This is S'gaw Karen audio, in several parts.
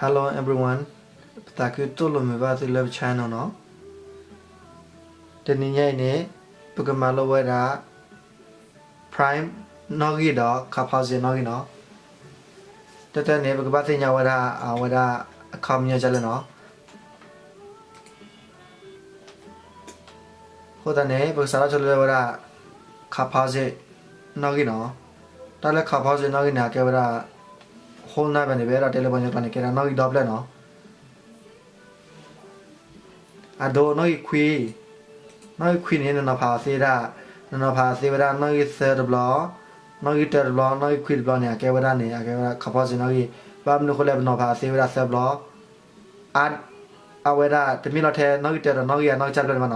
Hello everyone, ပသးခုတိၢ်လိာ်မုာ်ဘၣ်သုလၢပ channel နီၤ. တနံၤညါအံၤန့ၣ် ပကမၤလိဝဲဒၣ် prime နီၣ်ဂံၢ်ဒီး composite နီၣ်ဂံၢ်နီၤ. တၢ်တၢ်န့ၣ် ပကဘၣ်သ့ၣ်ညါဝဲဒၣ် အဝဲဒၣ်အခီပညီဒ်လဲၣ်နီၤ. အဃိသတးန့ၣ် ပကစးထီၣ်ဆိလၢဝဲဒၣ် composite နီၣ်ဂံၢ်နီၤ. တၢ်လၢ composite နီၣ်ဂံၢ်န့ၣ် အကဲဝဲဒၣ် whole number န့ၣ် ပအဲၣ်ဒိးတဲလၢပှၤကညီကျိာ်န့ၣ် ကဲဒၣ်နီၣ်ဂံၢ်ဒီဖျၢၣ်နီၤ. အဒိ နီၣ်ဂံၢ်ခွံ, နီၣ်ဂံၢ်ခွံန့ၣ် နနီၤဖးသ့ဝဲဒၣ်, နနီၤဖးသ့ဝဲဒၣ်နီၣ်ဂံၢ်သၢတဘျီ, နီၣ်ဂံၢ်တၢတဘျီ, နီၣ်ဂံၢ်ခွံတဘျီန့ၣ် အကဲဝဲဒၣ်န့ၣ် အကဲဝဲဒၣ် composite နီၣ်ဂံၢ်. ဘၣ်မနုၤအဃိလဲၣ် ပနီၤဖးသ့ဝဲဒၣ်သၢဘျီ အါ, အဝဲဒၣ် တမ့ၢ်လီၤထဲ နီၣ်ဂံၢ်တၢဒီးနီၣ်ဂံၢ်အ နီၣ်ဂံၢ်ကစၢ်တဖျၢၣ်န့ၣ်ဘၣ်နီၤ.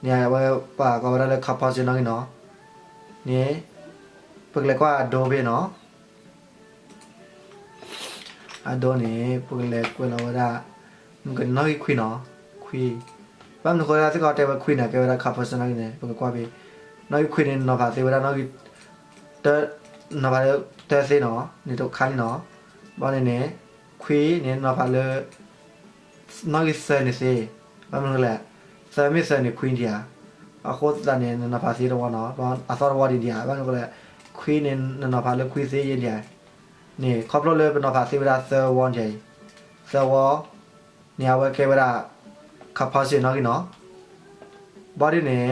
န့ၣ် အဝဲပှၤကိးဝဲဒၣ်လၢ composite နီၣ်ဂံၢ်နီၤ. န့ၣ် ပကလဲၤကွၢ်အဒိဖဲနီၤ. အဒိန့ၣ် ပကလဲၤကွဲးလီၤဝဲဒၣ် မ့ၢ်ကနီၣ်ဂံၢ်ခွံနီၤ, ခွံ. ဘၣ်မနုၤအဃိလၢသ့ၣ်ကီးတဲဝဲခွံန့ၣ် အကဲဝဲဒၣ် composite နီၣ်ဂံၢ်န့ၣ် ပကကွၢ်ဖဲ နီၣ်ဂံၢ်ခွံန့ၣ် နနီၤဖးသ့ဝဲဒၣ်နီၣ်ဂံၢ် တၢ, နနီၤဖးလၢတၢသ့နီၤ, န့ၣ်တခါလံနီၤ. ဘၣ်န့ၣ်န့ၣ် ခွံန့ၣ် နနီၤဖးလၢ နီၣ်ဂံၢ်သၢန့ၣ်သ့, ဘၣ်မနုၤလဲၣ်, သၢမ့ၢ်သၢန့ၣ်ခွံဒံးဧါ. အဃိသတးန့ၣ် နနီၤဖးသ့တဝီနီၤ, အသီတဝီဒံးဒံးဧါ, ဘၣ်မနုၤလဲၣ်, ခွံန့ၣ် နနီၤဖးလၢခွံသ့ယဲဒံးဧါ. န့ၣ် ခီဖျိလၢပနီၤဖးသ့ဝဲဒၣ်သၢဝီဒံးဧါ, သၢဝီ, န့ၣ်အဝဲကဲဝဲဒၣ် composite နီၣ်ဂံၢ်နီၤ. ဘၣ်ဒ်န့ၣ်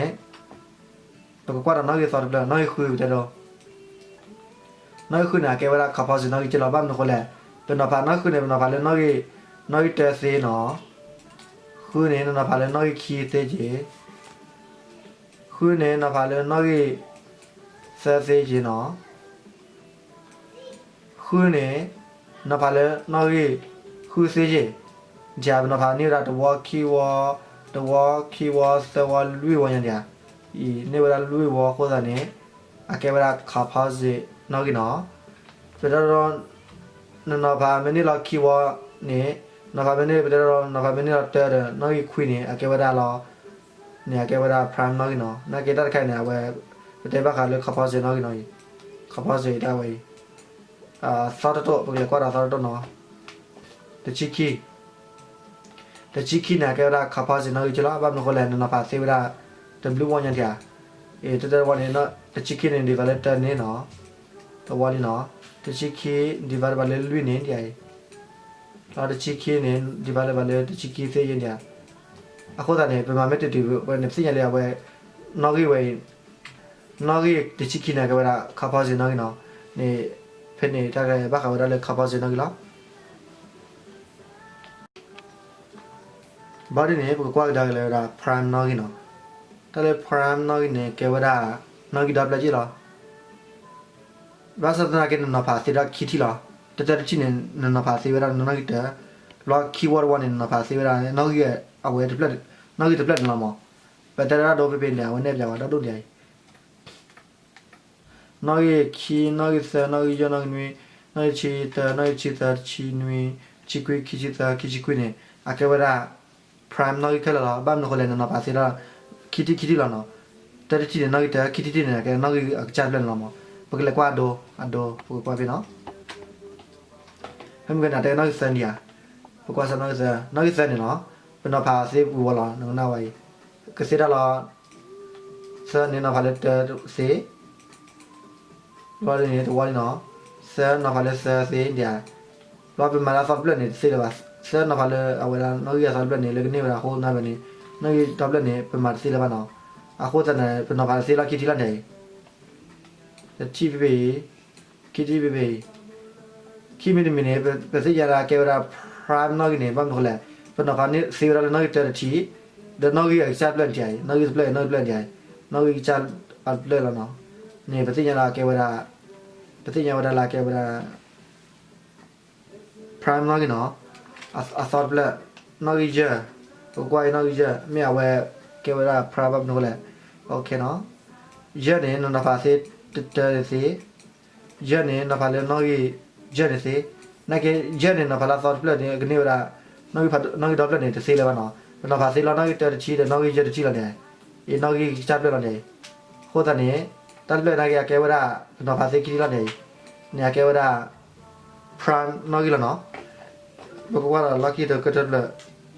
ပကကွၢ်ဒီးနီၣ်ဂံၢ်သီတဖျၢၣ်, နီၣ်ဂံၢ်ဃုပတဲဒိ နီၣ်ဂံၢ်ဃုန့ၣ် အကဲဝဲဒၣ် composite နီၣ်ဂံၢ်က့လီၤ. ဘၣ်မနုၤအဃိလဲၣ်, ပနီၤဖးနီၣ်ဂံၢ်ဃုန့ၣ် ပနီၤဖးလၢနီၣ်ဂံၢ်, နီၣ်ဂံၢ်တၢသ့နီၤ. ဃုန့ၣ် နနီၤဖးလၢနီၣ်ဂံၢ်ခံသ့က့ၤ, ဃုန့ၣ် နီၤဖးလၢနီၣ်ဂံၢ်သၢသ့က့ၤနီၤ. ဃုန့ၣ် နီၤဖးလၢနီၣ်ဂံၢ်ဃုသ့က့ၤ, ဒ်ပနီၤဖးန့ၢ်ဝဲဒၣ်တဝီခံဝီ, တဝီခံဝီသၢဝီလွံၢ်ဝီညါဒံးဧါ. အံၤ န့ၢ်ဝဲဒၣ်လွံၢ်ဝီအဃိသတးန့ၣ် အကဲဝဲဒၣ် composite နီၣ်ဂံၢ်နီၤ. ပတဲဒီး နနီၤဖးမ့ၢ်န့ၢ်လီၤခံဝီန့ၣ်, နီၤဖးမ့ၢ်န့ၢ် ပတဲဒီး နီၤဖးမ့ၢ်န့ၢ်လီၤတၢဒီးနီၣ်ဂံၢ်ခွံန့ၣ် အကဲဝဲဒၣ်လီၤ န့ၣ် အကဲဝဲဒၣ် prime နီၣ်ဂံၢ်နီၤ. နာ်က့တၢ်တခါအံၤန့ၣ် အဝဲ ပတဲဘၣ်ဃးလၢ composite နီၣ်ဂံၢ်နီၤအံၤ, composite တၢ်ဝဲအံၤ, အသီတတိၢ် ပကလဲၤကွၢ်ဒီးအသီတတိၢ်နီၤ. တဆံခံ, တဆံခံန့ၣ် အကဲဝဲဒၣ် composite နီၣ်ဂံၢ်က့လီၤ. ဘၣ်မနုၤအဃိလဲၣ် နနီၤဖးသ့ဝဲဒၣ် တဘျုးဝီညါဒံးဧါ. အ့ တၢတၢတဝီန့ၣ် တဆံခံန့ၣ် divide လၢတၢန့ၣ်နီၤ, တဝီလံနီၤ. တဆံခံ divide ဘၣ်လၢလွံၢ်န့ၣ်ဒံးဧါအံၤ, ဒီးတဆံခံန့ၣ် divide ဘၣ်လၢတဆံခံသ့ယဲဒံးဧါ. အဃိသတးန့ၣ် ပမၤမ့ၢ်တတုၤ ပန့ၣ်ပသ့ၣ်ညါလၢအဝဲ နီၣ်ဂံၢ်ဝဲအံၤ, နီၣ်ဂံၢ်တဆံခံန့ၣ် အကဲဝဲဒၣ် composite နီၣ်ဂံၢ်နီၤ. န့ၣ် ဖဲန့ၣ်တၢ်ကဘၣ်ဃးဝဲဒၣ်လၢ composite နီၣ်ဂံၢ်လီၤ. ဘၣ်ဒ်န့ၣ် ပကကွၢ်ကဒါက့ၤလၢဝဲဒၣ် prime နီၣ်ဂံၢ်နီၤ. တၢ်လၢ prime နီၣ်ဂံၢ်န့ၣ် ကဲဝဲဒၣ် နီၣ်ဂံၢ်ဒီဖျၢၣ်က့လီၤ. ဘၣ်ဆၣ်သနာ်က့ နနီၤဖးသ့ဒီးခံထံၣ်လီၤ. တၢတၢတထံၣ်န့ၣ် နနီၤဖးသ့ဝဲဒၣ်နီၣ်ဂံၢ်တၢ, ဘျီခံဝီတဝီန့ၣ် နနီၤဖးသ့ဝဲဒၣ်နီၣ်ဂံၢ်အဝဲတဖျၢၣ်, နီၣ်ဂံၢ်တဖျၢၣ်န့ၣ်လီၤမး. ပတဲဒၣ်ဒိဖဲဖဲန့ၣ် အဝဲနဲၣ်ပျးဝဲဒၣ်ဒိၣ်ဒံးအံၤ နီၣ်ဂံၢ်ခံ, နီၣ်ဂံၢ်သၢ, နီၣ်ဂံၢ်ယဲၢ်, နီၣ်ဂံၢ်နွံ, နီၣ်ဂံၢ်တဆံတၢ, နီၣ်ဂံၢ်တဆံသၢ, တဆံနွံ, တဆံခွံ, ခံဆံသၢ, ခံဆံခွံန့ၣ် အကဲဝဲဒၣ် prime နီၣ်ဂံၢ်ခဲလၢာ်လီၤ. ဘၣ်မနုၤအဃိလဲၣ် နနီၤဖးသ့ဒီး ခံထံၣ်ခံထံၣ်လီၤနီၤ. တၢတထံၣ်န့ၣ် နီၣ်ဂံၢ်တၢ, ခံထံၣ်ထံၣ်န့ၣ် အကဲနီၣ်ဂံၢ်အကစၢ်တဖျၢၣ်န့ၣ်လီၤမး. ပကလဲၤကွၢ်အဒိ, အဒိ ပကကွၢ်ဖဲနီၤ. ဖဲမုၢ်ကနၣ်တဲနီၣ်ဂံၢ်သၢဒံးဧါ. ပကွၢ်စၢ်နီၣ်ဂံၢ်သၢ, နီၣ်ဂံၢ်သၢန့ၣ်နီၤ, ပနီၤဖးသ့ပူၤဝီလီၤ နကနၣ်ဝဲအံၤ, ကသ့တၢ်လီၤ. သၢန့ၣ်နီၤဖးလၢတၢသ့, ဘျီဒ်န့ၣ် တဝီလံနီၤ. သၢနီၤဖးလၢသၢသ့ဒံးဧါ. ဘျီပမၤလၢအသီတဖျၢၣ်န့ၣ် တသ့လၢၤဘၣ်. သၢနီၤဖးလၢအဝဲဒၣ်နီၣ်ဂံၢ်အသီတဖျၢၣ်န့ၣ် လၢကန့ၢ်ဝဲဒၣ်အဃိသတးန့ၣ် နီၣ်ဂံၢ်ဒီဖျၢၣ်န့ၣ် ပမၤတသ့လၢၤဘၣ်နီၤ. အဃိသတးန့ၣ် ပနီၤဖးသ့လီၤခံထံၣ်လီၤန့ၣ် တထံၣ်ဖဲဖဲအံၤ, ခံထံၣ်ဖဲဖဲအံၤ, ခံမံၤတမံၤန့ၣ် ပသ့ၣ်ညါလၢအကဲဝဲဒၣ် prime နီၣ်ဂံၢ်န့ၣ် ဘၣ်မနုၤအဃိလဲၣ်, ပနီၤဖးန့ၢ်သ့ဝဲဒၣ်လၢနီၣ်ဂံၢ်တၢတထံၣ်, ဒီးနီၣ်ဂံၢ်အကစၢ်တဖျၢၣ်န့ၣ်တဧါအံၤ, နီၣ်ဂံၢ်တဖျၢၣ်အံၤ နီၣ်ဂံၢ်တဖျၢၣ်န့ၣ်တဧါအံၤ, နီၣ်ဂံၢ်ကစၢ်အဖျၢၣ်လီၤနီၤ. န့ၣ် ပသ့ၣ်ညါလၢအကဲဝဲဒၣ်, ပသ့ၣ်ညါဝဲဒၣ်လၢအကဲဝဲဒၣ် prime နီၣ်ဂံၢ်နီၤ, အသီတဖျၢၣ်, နီၣ်ဂံၢ်ယဲၢ်, ပကွၢ်အံၤနီၣ်ဂံၢ်ယဲၢ် မ့ၢ်အဝဲကဲဝဲဒၣ် prime ဘၣ်မနုၤလဲၣ်, အ နီၤ, ယဲၢ်န့ၣ် နနီၤဖးသ့တၢတသ့, ယဲၢ်န့ၣ် နီၤဖးလၢနီၣ်ဂံၢ်ယဲၢ်န့ၣ်သ့, နာ်က့ ယဲၢ်န့ၣ် နီၤဖးလၢအသီတဖျၢၣ်န့ၣ် ကန့ၢ်ဝဲဒၣ် နီၣ်ဂံၢ်ဒီဖျၢၣ်န့ၣ် တသ့လၢၤဘၣ်နီၤ, ပနီၤဖးသ့လီၤနီၣ်ဂံၢ်တၢတထံၣ်ဒီးနီၣ်ဂံၢ်ယဲၢ်တထံၣ်လီၤန့ၣ်, အံၤနီၣ်ဂံၢ်ကစၢ်တဖျၢၣ်လီၤန့ၣ်, အဃိသတးန့ၣ် တၢ်တဖျၢၣ်နာ်က့ အကဲဝဲဒၣ် ပနီၤဖးသ့ခံထံၣ်လီၤန့ၣ်အံၤ, န့ၣ်အကဲဝဲဒၣ် prime နီၣ်ဂံၢ်လီၤနီၤ. ပကကွၢ်ဒီးလီၢ်ခံတကတၢၢ်တဖျၢၣ်, တဆံတၢ, တဆံတၢန့ၣ် ပနီၤဖးသ့ဒၣ်ခံထံၣ်က့လီၤဒံးဧါ. တဆံတၢန့ၣ် ပနီၤဖးသ့ဒၣ်လီၤနီၣ်ဂံၢ်တၢတထံၣ်ဒီး တဆံတၢနီၤဖးလၢတဆံတၢန့ၣ် ခံထံၣ်လီၤဒံးအံၤ. ပပှဲၤန့ၣ်လၢအဃိသတးန့ၣ် အဝဲဒၣ်အကဲဝဲဒၣ် prime နီၣ်ဂံၢ်, ခီဖျိလၢနနီၤဖးသ့ဒၣ်နီၣ်ဂံၢ်တၢဒီး နီၣ်ဂံၢ်အကစၢ်တဖျၢၣ်လီၤနီၤ. န့ၣ်အကဲဝဲဒၣ် prime နီၣ်ဂံၢ်နီၤ. ခဲခဲအံၤန့ၣ် ပကကွၢ်ဝဲဒၣ်ဒိတဖျၢၣ်ခံဖျၢၣ်နီၤ. တၢ်သံကွၢ်တဖျၢၣ်န့ၣ် သံကွၢ်ဝဲဒၣ် which number is composite, အဝဲအဲၣ်ဒိးသ့ၣ်ညါနီၣ်ဂံၢ်ဖဲလဲၣ်ဖျၢၣ်န့ၣ် ကဲဝဲဒၣ် composite နီၤ. နီၣ်ဂံၢ်န့ၣ် ကဲလွံၢ်ဆံသၢ, ဃိးဆံဃိး, နီၣ်ဂံၢ်သၢ, ခံဆံသၢနီၤ. အဃိသတးန့ၣ် ပကဲလီၤမၤဖဲနီၤ. လွံၢ်ဆံသၢ, ဃိးဆံဃိး, သၢ, ခံဆံသၢနီၤ. အဝဲဒၣ်လွံၢ်ဆံသၢန့ၣ် နီၤဖးတၢသ့လီၤ. လွံၢ်ဆံသၢနီၤဖးလၢလွံၢ်ဆံသၢန့ၣ်သ့လီၤ. လွံၢ်ဆံသၢနီၤဖးလၢနီၣ်ဂံၢ်ဃၣ်ဃၣ်န့ၣ် ဂၤဘၣ်ယၤတအိၣ်လၢနီတဖျၢၣ်ဘၣ်နီၤ. အဝဲဒၣ် အဝဲဒၣ်တအိၣ်ဘၣ်အဃိသတးန့ၣ် အိၣ်ဒၣ်နနီၤဖးသ့ခံထံၣ်လီၤ. တၢသ့ဝဲဒၣ်တၢတထံၣ်န့ၣ် န့ၢ်ဝဲဒၣ်တၢ, နနီၤဖးလၢတၢသ့, ဘျီခံထံၣ်န့ၣ် နီၤဖးလၢနီၣ်ဂံၢ်အကစၢ်တဖျၢၣ်န့ၣ်သ့နီၤ. အဃိသတးန့ၣ် ကဲဝဲဒၣ် prime နီၣ်ဂံၢ်နီၤ. အဃိသတးန့ၣ် ယကွဲးလၢ P တတီလီၤန့ၣ်ဧါ. ခံထံၣ်တထံၣ်န့ၣ် ခံတီတတီန့ၣ် ပကကွၢ်ဝဲဒၣ် ဃိးဆံဃိး, ဃိးဆံဃိးန့ၣ် ပမ့ၢ်ဆိကမိၣ်ထီၣ်ထံထံၣ်န့ၣ် ပနီၤဖးသ့နီၣ်ဂံၢ်တၢ်ဒိၣ်ညါနီၤ. အဃိသတးန့ၣ် ပသ့ၣ်ညါဒၣ်လၢအကဲဝဲဒၣ် composite နီၣ်ဂံၢ်လီၤနီၤ. ဘၣ်မနုၤအဃိလဲၣ် နနီၤဖးသ့အါန့ၢ်ခံဝီနီၤ. ဘၣ်ပကလဲၤစးကွၢ်အံၤ ဃိးဆံဃိးန့ၣ် နီၤဖးလၢတၢသ့, ဃိးဆံဃိးနီၤဖးလၢဃိးဆံဃိးသ့, ဃိးဆံဃိးနီၤဖးလၢတဆံတၢသ့, ဃိးဆံဃိးနီၤဖးလၢခံသ့, အသီန့ၣ်တထံၣ်ဒံးဒၣ် ဃိးဆံဃိးန့ၣ်နီၤ, နီၤဖးလၢလွံၢ်န့ၣ်န့ၣ်လီၤဒၣ်. အဃိသတးန့ၣ် ပနီၤဖးသ့ဝဲဒၣ်တဝီ, ခံဝီ, သၢဝီ, လွံၢ်ဝီ, ယဲၢ်ဝီယၤန့ၣ်ဧါ. န့ၣ်အဝဲနီၣ်ဂံၢ်တဖျၢၣ်ကဲဝဲဒၣ် composite နီၣ်ဂံၢ်, ဘၣ်မနုၤအဃိလဲၣ် နီၤဖးသ့ဝဲဒၣ်ယဲၢ်ဘျီ. မ်ပကလဲၤကွၢ်နီၣ်ဂံၢ်သၢနီၤ, နီၣ်ဂံၢ်သၢန့ၣ် ပနီၤဖးသ့ပူၤလီၤလဲၣ်, ပကလဲၤကွၢ် သၢန့ၣ် နီၤဖးသ့လၢတၢန့ၣ်လီၤတံၢ်လံ. သၢန့ၣ် နီၤဖးလၢသၢန့ၣ်သ့, ဘၣ်သၢန့ၣ် နီၤဖးလၢဃၣ်ဃၣ်န့ၣ် တအိၣ်နီတဖျၢၣ်ဘၣ်ဒံးဧါ. အဃိသတးန့ၣ် အိၣ်ဒၣ်ဒီးတထံၣ်ခံထံၣ်လီၤန့ၣ် အကဲဝဲဒၣ် prime ကဒီးလီၤတဖျၢၣ်အံၤ. ဘၣ်မနုၤအဃိလဲၣ် နီၤဖးန့ၢ်ခံထံၣ်, တၢတထံၣ်န့ၣ် ကဲနီၣ်ဂံၢ်တၢ, ခံထံၣ်တထံၣ်န့ၣ် ကဲနီၣ်ဂံၢ်အနီၢ်ကစၢ်တဖျၢၣ်လီၤနီၤ. အဃိသတးန့ၣ် အကဲဝဲဒၣ် prime နီၣ်ဂံၢ်နီၤ. ပကလဲၤကွၢ်ခံဆံသၢ, ခံဆံသၢန့ၣ် ပနီၤဖးသ့ဝဲဒၣ် တတၢတထံၣ်န့ၣ် ပဆိကမိၣ်သးဒီး ကန့ၢ်ဝဲဒၣ်ခံဆံသၢ နီၤဖးလၢတၢသ့နီၤ. ခံဆံသၢန့ၣ် နီၤဖးလၢခံဆံသၢသ့. ဘျီဒ်န့ၣ် မ့ၢ်ခံဆံသၢနီၤဖးလၢနီၣ်ဂံၢ်ဃၣ်န့ၣ်ဒၣ်. အဃိသတးန့ၣ် ပကလဲၤကွၢ်လၢအဝဲစပာ်ကနၢ်ပူၤမ့ၢ်အန့ၢ်တန့ၢ်နီၤ. ခံဆံသၢ နီၤဖးလၢခံ န့ၣ်တန့ၢ်ဘၣ်. ခံဆံသၢ နီၤဖးလၢသၢန့ၣ် တန့ၢ်ဘၣ်. ခံဆံသၢ နီၤဖးလၢလွံၢ်န့ၣ် တန့ၢ်ဘၣ်. အဃိသတးန့ၣ်နီၤ, ယဆိကမိၣ်သးကကဲလီၤဝဲဒၣ်, ကကဲဝဲလီၤဝဲဒၣ်ခံထံၣ်လီၤ. အဃိသတးန့ၣ် ကကဲဝဲဒၣ် prime လီၤ. ဘၣ်မနုၤအဃိလဲၣ် နီၤဖးသ့လၢခံထံၣ်လီၤနီၤ. တၢတထံၣ်န့ၣ် နီၣ်ဂံၢ်တၢ, ခံထံၣ်တထံၣ် နီၣ်ဂံၢ်ကစၢ်တဖျၢၣ်လီၤဒ်အံၤ. အဃိသတးန့ၣ် ကဲဝဲဒၣ် prime နီၣ်ဂံၢ်နီၤ. န့ၣ် ပကလဲၤပၢနုာ်လီၤပတၢ်စံးဆၢလီၤ. ဃိးဆံဃိးန့ၣ်, ဃိးဆံဃိးတဖျၢၣ်လီၤနီၤ. အဝဲကဲဝဲဒၣ် composite နီၣ်ဂံၢ်နီၤ. န့ၣ် ခီပညီလၢဘၣ်လီၤ. ဘျီဒ်န့ၣ် တၢ်တဖျၢၣ်နီၤအံၤ, တၢ်သံကွၢ်တဖျၢၣ် သံကွၢ်ဝဲဒၣ် which number is not composite. အဃိသတးန့ၣ် အမ့ၢ်ပကွၢ်ဃုာ်ဝဲဒၣ်နီၣ်ဂံၢ်တဖျၢၣ်လၢအကဲဝဲဒၣ် prime နီၤ. အဃိသတးန့ၣ် ပကလဲၤစးထီၣ်နီၣ်ဂံၢ်လွံၢ်ဆံလွံၢ်. တၢ်တဖျၢၣ်အံၤဒ်ယတလဲၤပျးလၢ ပဘၣ်နီၤဖးကလဲၣ်ကလဲၣ်ဘၣ်နီၤ, ပကတဲလိၤလိၤနီၤ. လွံၢ်ဆံလွံၢ်န့ၣ် နီၤဖးလၢတၢသ့, နီၤဖးလၢလွံၢ်ဆံလွံၢ်သ့, နီၤဖးလၢလွံၢ်သ့, နီၤဖးလၢခံသ့နီၤ. န့ၣ် ပသ့ၣ်ညါလံတမ့ၢ်ဝဲဒၣ် prime နီၣ်ဂံၢ်ဘၣ်နီၤ. အကဲဝဲဒၣ် composite နီၣ်ဂံၢ်နီၤန့ၣ်. ဘၣ်န့ၣ် ဃိးဆံခွံ, ပတဲဒၣ်ဃိးဆံခွံန့ၣ်, ဃိးဆံခွံန့ၣ် နီၤဖးလၢတၢသ့, နီၤဖးလၢဃိးဆံခွံသ့, မ့ၢ်လၢနီၣ်ဂံၢ်ဃၣ်ဃၣ်ဖျၢၣ်န့ၣ် သ့ဧါတသ့ဧါန့ၣ် ပကလဲၤစးကွၢ်နီၤ. ဃိးဆံခွံ divide by လၢ ခံ တန့ၢ်ဘၣ်. ဃိးဆံခွံ နီၤဖးလၢသၢ တန့ၢ်ဘၣ်. ဃိးဆံခွံ နီၤဖးလၢလွံၢ်တန့ၢ်ဘၣ်. ဃိးဆံခွံ နီၤဖးလၢယဲၢ် တန့ၢ်ဘၣ်. ဃိးဆံခွံ နီၤဖးလၢဃ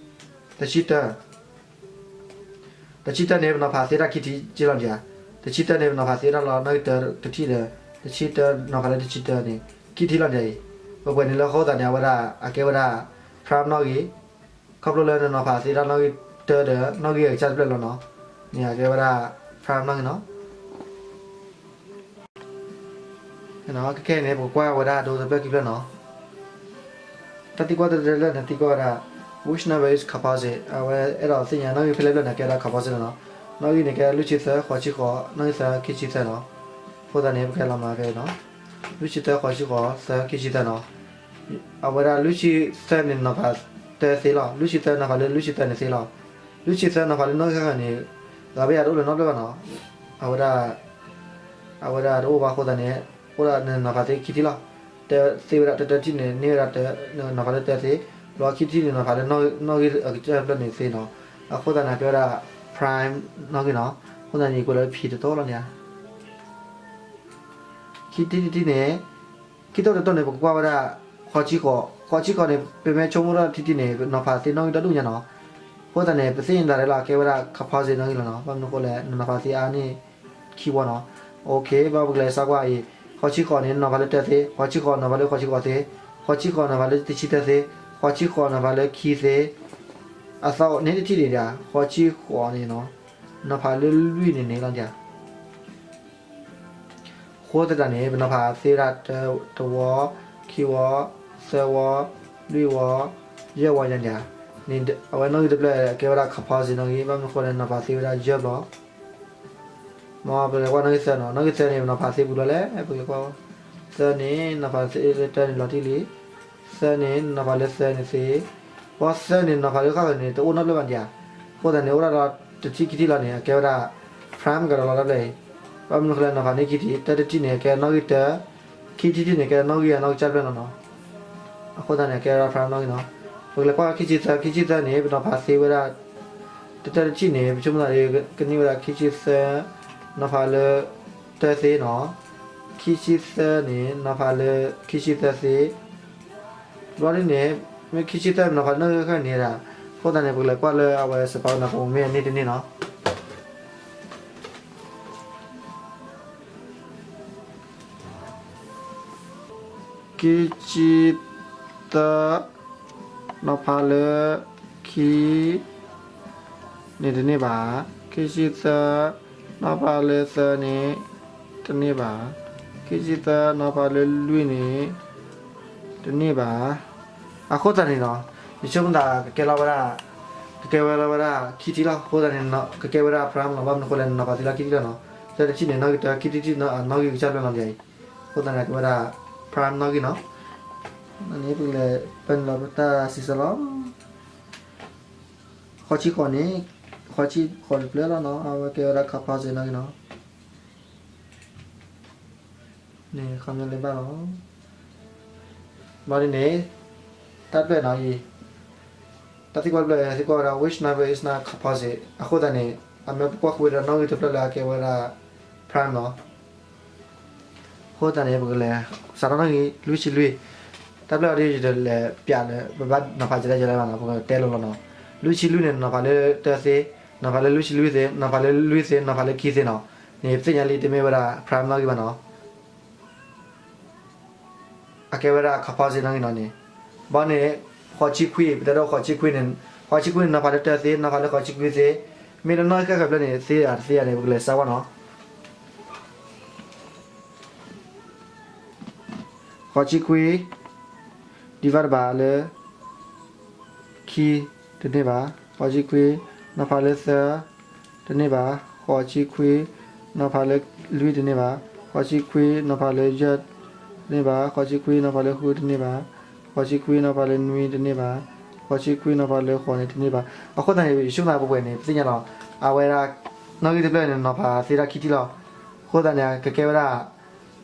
ုတန့ၢ်ဘၣ်. ဃိးဆံခွံ နီၤဖးလၢနွံတန့ၢ်ဘၣ်. ဃိးဆံခွံ နီၤဖးလၢဃိးန့ၣ်တန့ၢ်ဘၣ်. အဃိသတးန့ၣ် ယဆိကမိၣ်သးပှဲၤပှဲၤန့ၣ် ပသ့ၣ်ညါလီၤ. အဝဲဒၣ် နီၣ်ဂံၢ်တဖျၢၣ်န့ၣ် နီၤဖးသ့ဒၣ်ခံထံၣ်လီၤ. အဃိသတးန့ၣ် ကကဲဝဲဒၣ်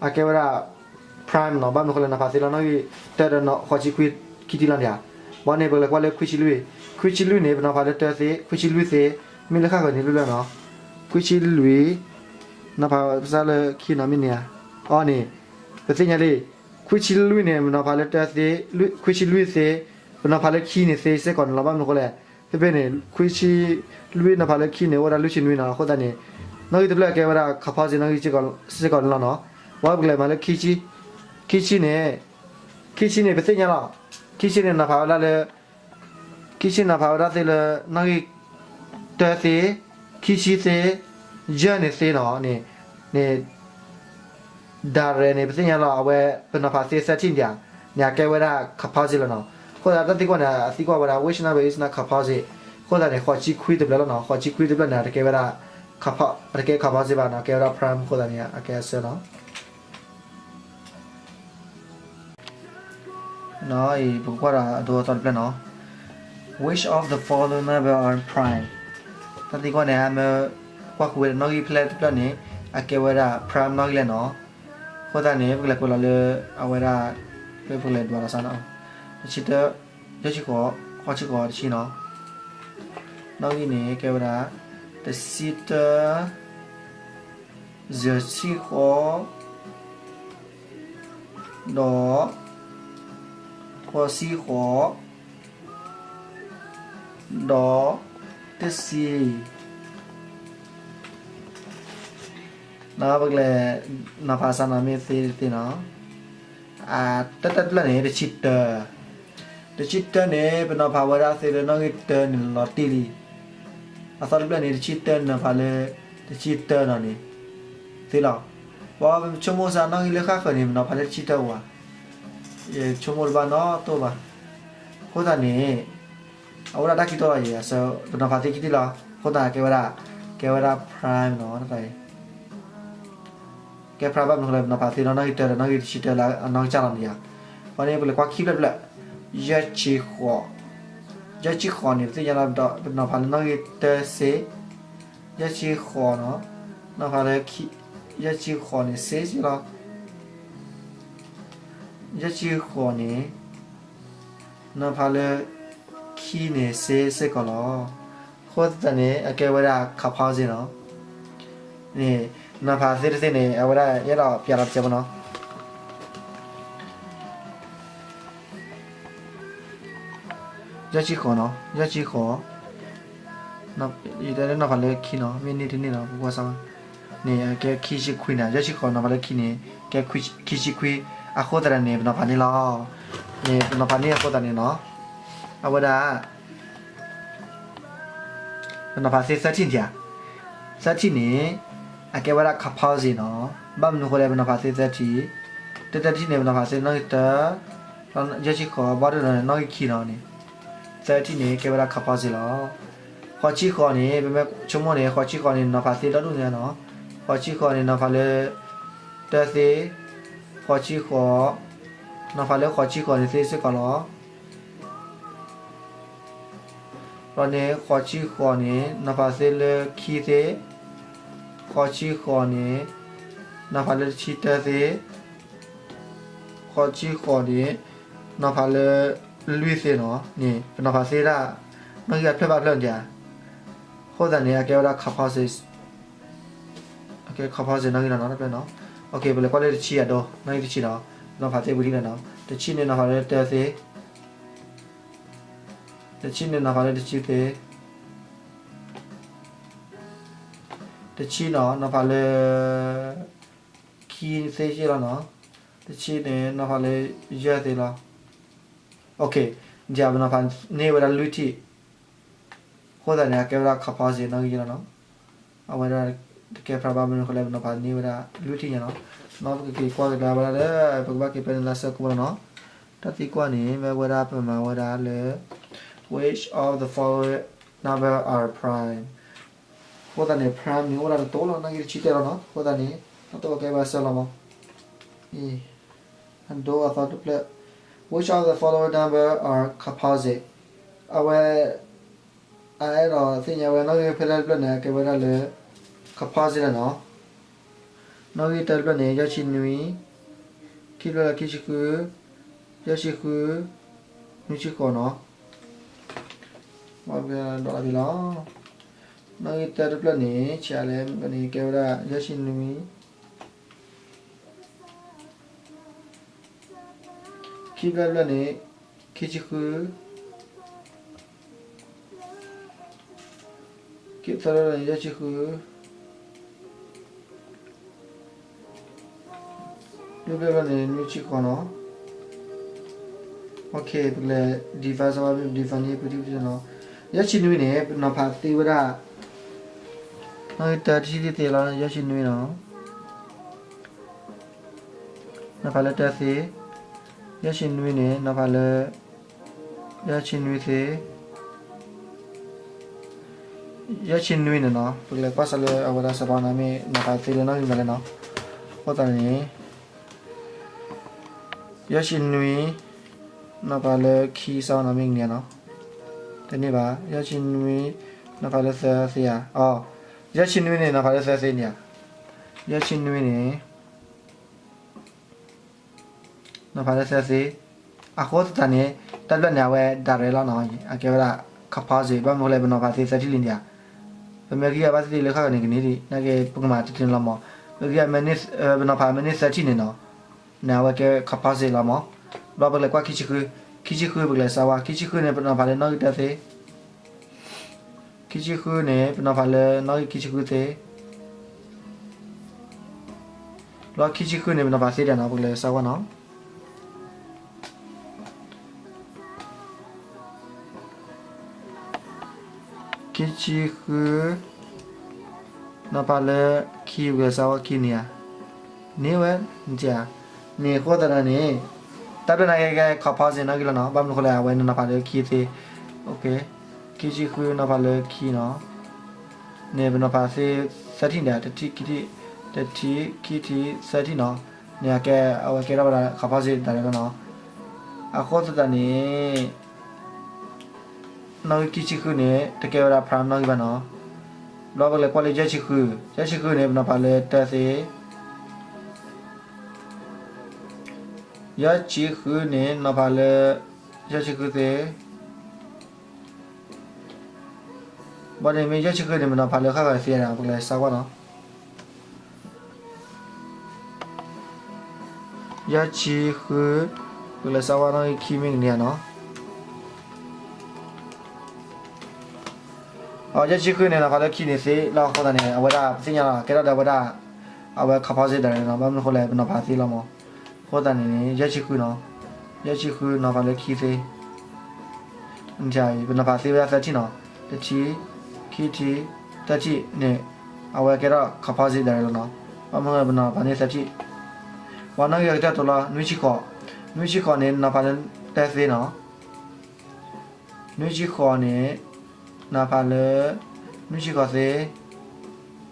အကဲဝဲဒၣ် prime နီၤ, ဘၣ်မနုၤအဃိလဲၣ် နီၤဖးသ့လၢနီၣ်ဂံၢ်တၢဒီးဃိးဆံခွံခံထံၣ်လီၤန့ၣ်ဧါ. ဘၣ်န့ၣ် ပကလဲၤကွၢ်လၢခွံဆံလွံၢ်, ခွံဆံလွံၢ်န့ၣ် ပနီၤဖးလၢတၢသ့, ခွံဆံလွံၢ်သ့, မ့ၢ်လၢဃၣ်ဃၢၤန့ၣ်လွံၢ်လၢနီၤ. ခွံဆံလွံၢ် နီၤဖးကစၢ်လၢခံနီၤမ့ၢ်န့ၣ်ဧါ. အီန့ၣ် ပသ့ၣ်ညါလံ, ခွံဆံလွံၢ်န့ၣ် ပနီၤဖးလၢတၢသ့, ခွံဆံလွံၢ်သ့, ပနီၤဖးလၢခံန့ၣ်သ့စ့ၢ်ကီးန့ၣ်လီၤ. ဘၣ်မနုၤအဃိလဲၣ်, ဖဲဖဲန့ၣ် ခွံဆံလွံၢ်နီၤဖးလၢခံန့ၣ် အိၣ်ဝဲဒၣ်လွံၢ်ဆံနွံနီၤ. အဃိသတးန့ၣ် နီၣ်ဂံၢ်တဖျၢၣ်အကဲဝဲဒၣ် composite နီၣ်ဂံၢ်စ့ၢ်ကီးန့ၣ်လီၤနီၤ. ဝဲပကလဲၤမၤလၢ ခံဆံန့ၣ်, ခံဆံန့ၣ် ပသ့ၣ်ညါလီၤ. ခံဆံန့ၣ်နီၤဖးဝဲဒၣ်လၢ ခံဆံနီၤဖးဝဲဒၣ်သ့လၢ နီၣ်ဂံၢ်တၢသ့, ခံဆံသ့, ယဲၢ်န့ၣ်သ့နီၤန့ၣ်, န့ၣ် direct န့ၣ် ပသ့ၣ်ညါလီၤ အဝဲပနီၤဖးသ့ သၢထံၣ်ဒံးဧါ, န့ၣ်အကဲဝဲဒၣ် composite လီၤနီၤ. အဃိသတးတၢ်သံကွၢ်န့ၣ် အသံကွၢ်ဝဲဒၣ် which number is not composite. အဃိသတးန့ၣ် ဃိးဆံခွံတဖျၢၣ်လီၤနီၤ. ဃိးဆံခွံတဖျၢၣ်န့ၣ် တကဲဝဲဒၣ် တကဲ composite ဘၣ်နီၤ, ကဲဝဲဒၣ် prime အဃိသတးန့ၣ် အကဲအဆၢနီၤ. အံၤ ပကကွၢ်ဒီးအဒိအသီတဖျၢၣ်နီၤ. Which of the following number are prime? တၢ်သံကွၢ်န့ၣ် အမ့ၢ်ကွၢ်ဃုာ်ဝဲဒၣ်နီၣ်ဂံၢ်ဖဲလဲၣ်တဖျၢၣ်န့ၣ် အကဲဝဲဒၣ် prime နီၣ်ဂံၢ်လဲၣ်နီၤ. အဃိသတးန့ၣ် ပကလဲၤကွဲးလီၤလၢ အဝဲဒၣ် ပကလဲၤဒွးလီၤစၢ်နီၤ. တဆံတၢ, ယဲၢ်ဆံဃိး, ဃိးဆံဃိး တဆံနီၤ. နီၣ်ဂံၢ်န့ၣ် ကဲဝဲဒၣ် တဆံတၢ ယဲၢ်ဆံဃိး ဒီး ဃိးဆံဃိး ဒီး တဆံ နီၤ. ပကလဲၤနီၤဖးစၢ်နီၤ မ့ၢ်သ့တသ့နီၤ. တၢတၢတဖျၢၣ်န့ၣ် တဆံတၢ, တဆံတၢန့ၣ် ပနီၤဖးဝဲဒၣ်သ့လၢနီၣ်ဂံၢ်တၢန့ၣ်လီၤတံၢ်လံ. အသီတဖျၢၣ်န့ၣ် တဆံတၢနီၤဖးလၢ တဆံတၢနီၤန့ၣ် သ့လီၤ. ပှၤပဆိကမိၣ်စၢ်နီၣ်ဂံၢ်လၢဃၣ်ဃၢၤန့ၣ် ပနီၤဖးလၢတဆံတၢဧါ. ယဆိကမိၣ်တဘၣ်နီတဘၣ်. အဃိသတးန့ၣ် အဝဲဒၣ်တၢ်ခံတီၤလီၤယဲၢ်, ပနီၤဖးသ့ခံထံၣ်လီၤ. အဃိသတးကဲဝဲဒၣ်, ကဲဝဲဒၣ် prime နီၤ. ကဲ prime ဘၣ်မနုၤဃိလဲၣ်, ပနီၤဖးသ့လၢနီၣ်ဂံၢ်တၢဒီးနီၣ်ဂံၢ်တဆံတၢလၢအနီၢ်ကစၢ်လီၤန့ၣ်ယါ. အဃိန့ၣ် ပလဲၤကွၢ်ခံဖျၢၣ်တဖျၢၣ်, ယဲၢ်ဆံဃိး, ယဲၢ်ဆံဃိးန့ၣ် ပသ့ၣ်ညါလီၤ ပနီၤဖးလၢနီၣ်ဂံၢ်တၢသ့, ယဲၢ်ဆံဃိးနီၤ, နီၤဖးလၢ ယဲၢ်ဆံဃိးန့ၣ် သ့စ့ၢ်လီၤ. ယဲၢ်ဆံဃိးန့ၣ် နီၤဖးလၢ ခံန့ၣ် သ့စ့ၢ်ကီးလီၤ. အဃိသတးန့ၣ် အကဲဝဲဒၣ် composite နီၤ. န့ၣ် နီၤဖးသ့တသ့န့ၣ် အဝဲဒၣ်ယအဲၣ်ဒိးပျးလီၤတစဲးဖိနီၤ. ယဲၢ်ဆံဃိးနီၤ, ယဲၢ်ဆံဃိး, ယတဲလၢနီၤဖးလၢခံနီၤ, မ့ၢ်န့ၢ်တန့ၢ်နီၤ ပကွၢ်စၢ်, န့ၣ် အကဲခံဆံခွံန့ၣ်, ယဲၢ်ဆံဃိးနီၤဖးလၢခံန့ၣ် ကဲခံဆံခွံ, အဃိသတးန့ၣ် ပနီၤဖးန့ၢ်လီၤ. န့ၣ် ပနီၤဖးန့ၢ်အဃိသတးန့ၣ်နီၤ, အဝဲဒၣ် ပနီၤဖးသ့သၢထံၣ်ဒံးဧါ. သၢထံၣ်န့ၣ် အကဲဝဲဒၣ် composite နီၤ. ဘၣ်မနုၤအဃိလဲၣ် ပနီၤဖးသ့သၢထံၣ်, တၢတၢတထံၣ်န့ၣ် ပနီၤဖးသ့နီၣ်ဂံၢ်တၢ, ယဲၢ်ဆံဃိး ဘၣ်ဒိၣ်ဒီးနီၣ်ဂံၢ်ခံနီၤန့ၣ်, သၢထံၣ်န့ၣ် ကဲဝဲဒၣ် composite လီၤ. ဃိးဆံဃိးန့ၣ် ပမ့ၢ်ဆိကမိၣ်န့ၣ် ဃိးဆံဃိးန့ၣ် နီၤဖးသ့ဒီဒူၣ်ညါနီၤ. ဃိးဆံဃိးန့ၣ် နီၤဖးလၢ တၢသ့, ဃိးဆံဃိး, နီၤဖးလၢဃိးဆံဃိးန့ၣ်သ့စ့ၢ်ကီးလီၤ. ဘျီန့ၣ် ဃိးဆံဃိးန့ၣ် နီၤဖးသ့လၢခံသ့, ဃိးဆံဃိးန့ၣ် နီၤဖးလၢတဆံတၢသ့, ဃိးဆံဃိးန့ၣ် နီၤဖးလၢ လွံၢ်သ့နီၤ. န့ၣ် ပနီၤဖးသ့ဒၣ် နီၣ်ဂံၢ်အဖျၢၣ်ဘၣ်ဖျၢၣ်ဒံးဧါ. အဃိသတးန့ၣ် အကဲဝဲဒၣ် composite, composite နီၣ်ဂံၢ်လီၤနီၤ တဖျၢၣ်နီၤ. ပလဲၤကွၢ်လၢတဆံအဒိ နီၣ်ဂံၢ်တဆံနီၤ. နီၤဖးသ့ဝံၤလံလီၤနီၤ. တဆံန့ၣ် နီၤဖးလၢတၢသ့, တဆံန့ၣ် နီၤဖးလၢတဆံသ့, တဆံနီၤ နီၤဖးလၢ ခံသ့က့လီၤနီၤ. တဆံန့ၣ် နီၤဖးလၢယဲၢ်သ့လီၤ. ဒ်ပနီၤဖးန့ၢ်ဝဲဒၣ်လွံၢ်ထံၣ်, အဃိသတးန့ၣ် အကဲဝဲဒၣ် composite နီၣ်ဂံၢ်လီၤနီၤ. အဝဲဒၣ်တကဲ prime ဘၣ်မနုၤအဃိလဲၣ် ပနီၤဖးန့ၢ်ဝဲဒၣ်လွံၢ်ထံၣ်ညါနီၤ. နီၤပကက့ၤကွၢ်ကဒါဝဲဒၣ်လၢ ပကဘၣ်က့ၤဖဲန့ၣ်လၢဆၢကဝီၤလီၤနီၤ. တၢ်သံကွၢ်န့ၣ် မ့ၢ်ဝဲဒၣ်ပမၤဝဲဒၣ်လၢ which of the following number are prime. အဃိသတးန့ၣ် prime န့ၣ် အိၣ်ဒၣ်တတိၤလီၤ နီၣ်ဂံၢ်တဆံတၢလီၤနီၤ. အဃိသတးန့ၣ် တၢ်တိၢ်ကဲဘၣ်ဆၢလီၤမး. အဒိအသီတဖျၢၣ်, which of the following number are composite. အဝဲ အအဲၣ်ဒိးသ့ၣ်ညါဝဲ နီၣ်ဂံၢ်ဖဲလဲၣ်တဖျၢၣ်န့ၣ် အကဲဝဲဒၣ်လၢ composite လီၤနီၤ. နီၣ်ဂံၢ်တၢတဖျၢၣ်န့ၣ် ယဲၢ်ဆံနွံ, ခံဖျၢၣ်လၢခံဆံဃု, ယဲၢ်ဆံဃု, နွံဆံဃိးနီၤ. ဘၣ်ကဲဒီးလီၤ. နီၣ်ဂံၢ်တၢတဖျၢၣ်န့ၣ် ဆံးအါလဲၣ်န့ၣ် ကဲဝဲဒၣ် ယဲၢ်ဆံနွံ, ခံဖျၢၣ်တဖျၢၣ်န့ၣ် ခံဆံဃု, သၢလၢန့ၣ် ယဲၢ်ဆံဃု, ဒုးဘျဲၣ်ဘျဲၣ်န့ၣ် နွံဆံဃိးနီၤ. ပကလဲၤ divide စၢၤဝဲ မ့ၢ် divide န့ၣ် ပကထံၣ်ပထံၣ်နီၤ. ယဲၢ်ဆံနွံန့ၣ် ပနီၤဖးသ့ဝဲဒၣ် နီၣ်ဂံၢ်တၢတထံၣ်သ့သ့လီၤ. ယဲၢ်ဆံနွံနီၤ, နီၤဖးလၢတၢသ့, ယဲၢ်ဆံနွံန့ၣ် နီၤဖးလၢ ယဲၢ်ဆံနွံသ့ ယဲၢ်ဆံနွံန့ၣ်နီၤ, ပကလဲၤကွၢ်စၢၤလၢအဝဲဒၣ်စီၤပၤန့ၣ်မ့ၢ်နီၤဖးသ့လၢနီၣ်ဂံၢ်မနုၤလဲၣ်နီၤ. အဃိသတးန့ၣ် ယဲၢ်ဆံနွံ နီၤဖးလၢခံစၢၤဝဲနီၤမ့ၢ်ဂ့ၤန့ၣ်နီၤ. တန့ၢ်ဘၣ်, ယဲၢ်ဆံနွံ နီၤဖးလၢသၢသ့ဧါ. အီ, ယဲၢ်ဆံနွံန့ၣ် နီၤဖးလၢသၢသ့န့ၣ်ဧါ. ယဲၢ်ဆံနွံန့ၣ် နီၤဖးလၢသၢသ့, အဃိသတးန့ၣ် တၢ်ဘျၢၣ်န့ၣ် အဝဲ direct လီၤနီၤ, အကဲဝဲဒၣ် composite ဘၣ်မနုၤဃိလဲၣ် ပနီၤဖးသ့သၢထံၣ်လံန့ၣ်ဧါ. ပမ့ၢ်ဂံၢ်အဘၣ်သ့ၣ်သ့ၣ်လၢဃၣ်ဃၢၤန့ၣ်ကန့ၢ်ဒံး နာ်က့ ပကမၤတထံၣ်န့ၣ်လီၤမး. ပဂံၢ်အမ့ၢ်န့ၢ် ပနီၤဖးမ့ၢ်န့ၢ်သၢထံၣ်န့ၣ်နီၤ, န့ၣ်အဝဲကဲ composite လီၤမး. ဘျီပကလဲၤကွၢ်ခံဆံဃု, ခံဆံဃုပကလဲၤစၢၤဝဲ, ခံဆံဃုန့ၣ် ပနီၤဖးလၢနီၣ်ဂံၢ်တၢသ့ ခံဆံဃုန့ၣ် ပနီၤဖးလၢနီၣ်ဂံၢ်ခံဆံဃုသ့, ဘျီခံဆံဃုန့ၣ် ပနီၤဖးသ့ဒၣ်နီၤ, ပကလဲၤစၢၤဝဲနီၤ. ခံဆံဃု နီၤဖးလၢခံ ပကလဲၤစၢၤဝဲခံန့ၣ်ဧါ. န့ၢ်ဝဲ, န့ၣ်အဃိသတးန့ၣ် တၢ်ဘျၢၣ်န့ၣ်ကဲ composite နီၣ်ဂံၢ်လီၤနီၤ, ဘၣ်မနုၤဃိလဲၣ် အဝဲနီၤဖးလၢခံသ့. ခံဆံဃုနီၤဖးလၢခံနီၤ, န့ၣ်ပနီၤဖးသ့သၢထံၣ်န့ၣ် တထံၣ် ခံထံၣ် တထံၣ် ခံထံၣ် သၢထံၣ်နီၤ, န့ၣ်အကဲ အဝဲကဲထီၣ်ဝဲဒၣ် composite ဒၣ်လဲာ်လီၤနီၤ. အဃိသတးန့ၣ် နီၣ်ဂံၢ်ခံဆံဃုန့ၣ် တကဲဝဲဒၣ် prime နီၣ်ဂံၢ်ဘၣ်နီၤ. ဘျီပကလဲၤကွၢ်လၢယဲၢ်ဆံဃု, ယဲၢ်ဆံဃုန့ၣ် ပနီၤဖးလၢတၢသ့, ယဲၢ်ဆံဃုန့ၣ် နီၤဖးလၢ ယဲၢ်ဆံဃုသ့, ဘၣ်န့ၣ်မ့ၢ်ယဲၢ်ဆံဃုန့ၣ် ပနီၤဖးလၢဃၣ်ဃၢၤသ့နီၤ, ပကလဲၤစၢၤဝဲနီၤ. ယဲၢ်ဆံဃု, ပကလဲၤစၢၤဝဲနီၣ်ဂံၢ်ခံမ့ၢ်ဂ့ၤန့ၣ်နီၤ. အ ယဲၢ်ဆံဃုန့ၣ် နီၤဖးလၢခံန့ၣ်သ့လီၤ. အဃိသတးန့ၣ် အဝဲဒၣ်ပသ့ၣ်ညါလီၤ ကဲထီၣ်ဒီးအဝဲဒၣ် အဝဲ composite ဒၣ်လဲာ်နီၤ, ဘၣ်မနုၤဃိလဲၣ် ပနီၤဖးသ့လီၤမး. အဃိသတးန့ၣ် ယဲၢ်ဆံဃုနီၤ, ယဲၢ်ဆံဃုနီၤဖးလၢခံသ့ ပနီၤဖးသ့ဝဲဒၣ်သၢထံၣ်နီၤ, တထံၣ်, ခံထံၣ်, သၢထံၣ်န့ၣ် အဝဲကဲထီၣ် composite ဒၣ်လဲာ်လီၤနီၤ. ဘၣ်မနုၤပနီၤဖးန့ၢ်သၢထံၣ်, ပှၤနီၣ်ဂံၢ်အကတၢၢ်တလီၤ နွံဆံဃိး, နွံဆံဃိးန့ၣ် နီၤဖးလၢတၢသ့နီၤ. နွံဆံဃိးန့ၣ် နီၤဖးလၢ နွံဆံဃိးသ့,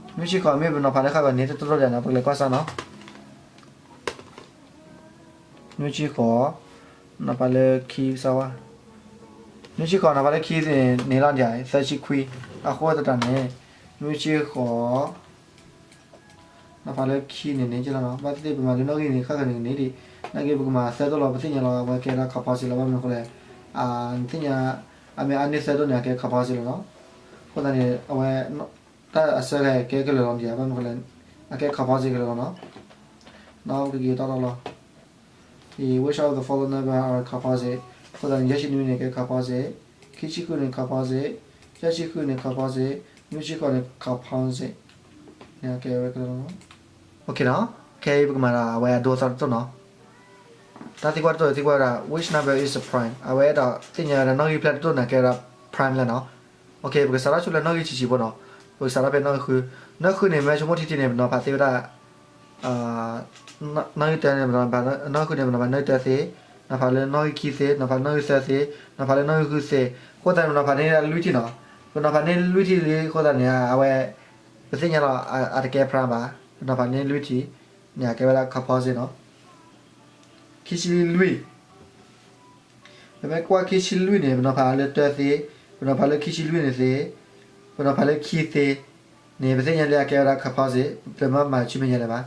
နွံဆံဃိးမ့ၢ်ပနီၤဖးလၢဃၣ်ဃၢၤန့ၣ် တတိၢ်ဒၣ်နီၤ, ပကလဲၤကွၢ်စၢ်နီၤ. နွံဆံဃိး နီၤဖးလၢခံစၢၤဝဲ, နွံဆံဃိးနီၤဖးလၢခံန့ၣ်လီၤဒၣ် သၢဆံခွံ, အဃိသတးန့ၣ် နွံဆံဃိး နီၤဖးလၢခံန့ၣ်န့ၣ်ကလီၤနီၤ. ဘၣ်သ့ၣ်သ့ၣ်ပမၤလၢနီၣ်ဂံၢ်န့ၣ် ဃၣ်ဃၢၤန့ၣ်ကန့ၢ်ဒံး, နာ်က့ပကမၤသၢတိၢ်လီၤ ပသ့ၣ်ညါလီၤ အဝဲကဲဒၣ် composite လီၤ. ဘၣ်မနုၤဃိလဲၣ်, နသ့ၣ်ညါ အမ့ၢ်အန့ၢ်သၢတိၢ်န့ၣ် အကဲ composite လီၤနီၤ. အဃိသတးန့ၣ် အဝဲ တၢ်အဆၢကဟဲကဲကလၢာ်လီၤဒံးဧါ, ဘၣ်မနုၤဃိလဲၣ် အကဲ composite ကလၢာ်လီၤနီၤ. နီၣ်ဂံၢ်က့ၤတီတီလီၤ. အံၤ which of the following number are composite? အဃိသတးန့ၣ် ယဲၢ်ဆံနွံန့ၣ်ကဲ composite, ခံဆံဃုန့ၣ် composite, ယဲၢ်ဆံဃုန့ၣ် composite, နွံဆံဃိးန့ၣ် composite န့ၣ် အကဲဝဲကလၢာ်လီၤနီၤ. ခဲအံၤပကမၤဒီးအဝဲအဒိသီတတိၢ်နီၤ. တၢ်သံကွၢ်တတိၢ်သံကွၢ်ဝဲဒၣ် which number is a prime? အဝဲအဲၣ်ဒိးသ့ၣ်ညါဝဲဒၣ်နီၣ်ဂံၢ်ဖျၢၣ်တတိၢ်န့ၣ် ကဲဝဲဒၣ် prime လဲၣ်နီၤ. ပကစးထီၣ်ဆူလၢနီၣ်ဂံၢ်ဆံးဆံးဖိနီၤ. ပကစးထီၣ်ဖဲနီၣ်ဂံၢ်ဃု, နီၣ်ဂံၢ်ဃုန့ၣ် မ့ၢ်ဆိကမိၣ်ထံထံန့ၣ် ပနီၤဖးသ့ဝဲဒၣ် နီၣ်ဂံၢ်တၢန့ၣ် ပနီၤဖးနီၣ်ဂံၢ်ဃုန့ၣ် ပနီၤဖးနီၣ်ဂံၢ်တၢသ့, နီၤဖးလၢနီၣ်ဂံၢ်ခံသ့, နီၤဖးလၢနီၣ်ဂံၢ်သၢသ့, နီၤဖးလၢနီၣ်ဂံၢ်ဃုသ့, အဃိသတးန့ၣ် ပနီၤဖးန့ၢ်လွံၢ်ထံၣ်နီၤ. ပနီၤဖးန့ၢ်လွံၢ်ထံၣ်လံအဃိသတးန့ၣ် အဝဲ ပသ့ၣ်ညါလီၤ အတကဲ prime ဘၣ်, ပနီၤဖးန့ၢ်လွံၢ်ထံၣ် န့ၣ် အကဲဝဲဒၣ် composite နီၤ. ခံဆံလွံၢ် ပမ့ၢ်ကွၢ်ခံဆံလွံၢ်န့ၣ် ပနီၤဖးလၢတၢသ့, ပနီၤဖးလၢခံဆံလွံၢ်န့ၣ်သ့, ပနီၤဖးလၢခံသ့န့ၣ် ပသ့ၣ်ညါလၢအကဲဝဲဒၣ် composite, ပမ့ၢ်မၤဆူမဲာ်ညါလၢၤဘၣ်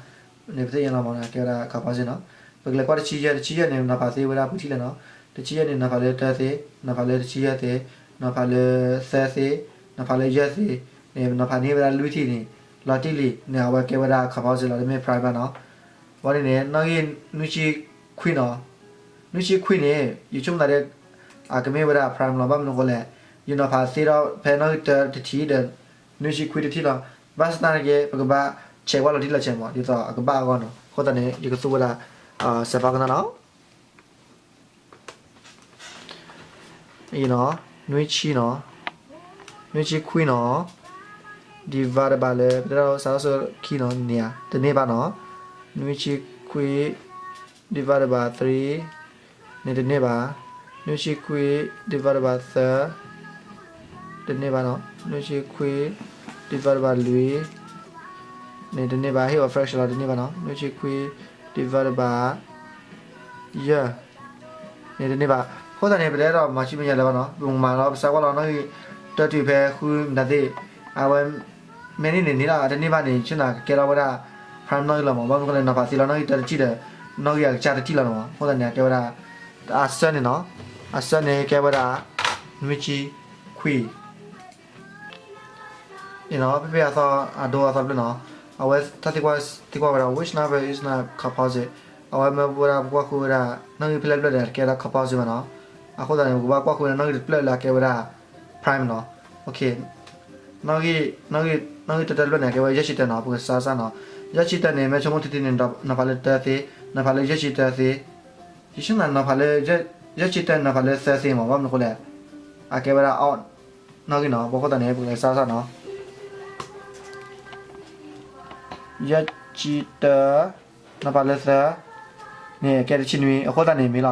န့ၣ် ပသ့ၣ်ညါလီၤမး အကဲဝဲဒၣ် composite နီၤ. ပကလဲၤကွၢ်တဆံယဲၢ်, တဆံယဲၢ်န့ၣ် ပနီၤဖးသ့ဝဲဒၣ်ပှဲၤထံၣ်လဲၣ်နီၤ. တဆံယဲၢ်န့ၣ် နီၤဖးလၢတၢသ့, နီၤဖးလၢတဆံယဲၢ်သ့, နီၤဖးလၢသၢသ့, နီၤဖးလၢယဲၢ်သ့န့ၣ် ပနီၤဖးန့ၢ်ဝဲဒၣ်လွံၢ်ထံၣ်န့ၣ် လီၤတံၢ်လံန့ၣ် အဝဲကဲဝဲဒၣ် composite လီၤ, တမ့ၢ် prime ဘၣ်နီၤ. ဝဲန့ၣ်န့ၣ် နီၣ်ဂံၢ်နွံဆံခွံနီၤ. နွံဆံခွံန့ၣ် ယဆိကမိၣ်သးဒီး အကမ့ၢ်ဝဲဒၣ် prime လီၤ. ဘၣ်မနုၤအဃိလဲၣ်, ယနီၤဖးသ့ထီၣ်ဖဲနီၣ်ဂံၢ်တၢတထံၣ်ဒီး နွံဆံခွံတထံၣ်လီၤ. ဘၣ်ဆၣ်သနာ်က့ ပကဘၣ်ဆဲးကွၢ်လီၤတံၢ်လီၤဆဲးမး ဒ်သိးအကဘၣ်အဂီၢ်နီၤ. အဃိသတးန့ၣ် ယကသူဝဲဒၣ် စဲးဖီကနၣ်နီၤ. နွံဆံနီၤ, နွံဆံခွံနီၤ, divide by လၢ ပတဲဒၣ်စးထီၣ်ဆၢခံနီၤ န့ၣ်ဧါ, တန့ၢ်ဘၣ်နီၤ. နွံဆံခွံ divide by three န့ၣ်တန့ၢ်ဘၣ်. နွံဆံခွံ divide by သၢ တန့ၢ်ဘၣ်နီၤ. နွံဆံခွံ divide by လွံၢ် န့ၣ်တန့ၢ်ဘၣ်, ဟ့ၣ်အီၤ fraction လီၤ တန့ၢ်ဘၣ်နီၤ. နွံဆံခွံ divide by ယဲၢ် န့ၣ်တန့ၢ်ဘၣ်. အဃိသတးန့ၣ် ပတအဲၣ်ဒိးမၤဆူမဲာ်ညါလၢၤဘၣ်နီၤ, ပကမၤလီၤ ပစးကွၢ်လီၤနီၣ်ဂံၢ်တၢတုၤဖဲဃုမတၤသ့ၣ်, အဝဲ မ့ၢ်န့ၢ်န့ၣ်န့ၢ်လီၤ, အတန့ၢ်ဘၣ်န့ၣ် ဆ့ၣ်နီၤကကဲထီၣ်ဝဲဒၣ် prime နီၣ်ဂံၢ်လီၤမး. ဘၣ်မနုၤဃိလဲၣ် နီၤဖးသ့လီၤနီၣ်ဂံၢ်တၢတထံၣ်ဒီး နီၣ်ဂံၢ်အကစၢ်တထံၣ်လီၤနီၤမး. အဃိသတးန့ၣ် အကဲဝဲဒၣ် အဆၢန့ၣ်နီၤ, အဆၢန့ၣ်ကဲဝဲဒၣ် နွံဆံခွံ ဖဲဖဲအသီ အဒိအသီတဖျၢၣ်နီၤ, အဝဲတၢ်သံကွၢ်သံကွၢ်ဝဲဒၣ် which number is not composite. အဝဲမၢပဝဲဒၣ်ပကွၢ်ဃုာ်ဝဲဒၣ် နီၣ်ဂံၢ်ဖဲလဲၣ်တဖျၢၣ်ဒီး တကဲဒၣ် composite ဘၣ်နီၤ. အဃိသတးန့ၣ် ပကဘၣ်ကွၢ်ဃုာ်ဝဲဒၣ်နီၣ်ဂံၢ်တဖျၢၣ်လၢအကဲဝဲဒၣ် prime နီၤ. နီၣ်ဂံၢ်တဖျၢၣ်တဖျၢၣ်န့ၣ် အကဲဝဲယဲၢ်ဆံတၢနီၤ, ပကစးစၢ်နီၤ. ယဲၢ်ဆံတၢန့ၣ် မ့ၢ်ဆိကမိၣ်ထံထံန့ၣ် နီၤဖးလၢတၢသ့, နီၤဖးလၢယဲၢ်ဆံတၢသ့, ယဆ့ၣ်နီၤနီၤဖးလၢ ယဲၢ်ဆံတၢနီၤဖးလၢသၢသ့မး. ဘၣ်မနုၤဃိလဲၣ် အကဲဝဲဒၣ် odd နီၣ်ဂံၢ်နီၤ. အဃိသတးန့ၣ် ပကလဲၤစးစၢ်နီၤ. ယဲၢ်ဆံတၢ နီၤဖးလၢသၢ န့ၣ် ကဲတဆံနွံ, အဃိသတးန့ၣ်မ့ၢ်လီၤ.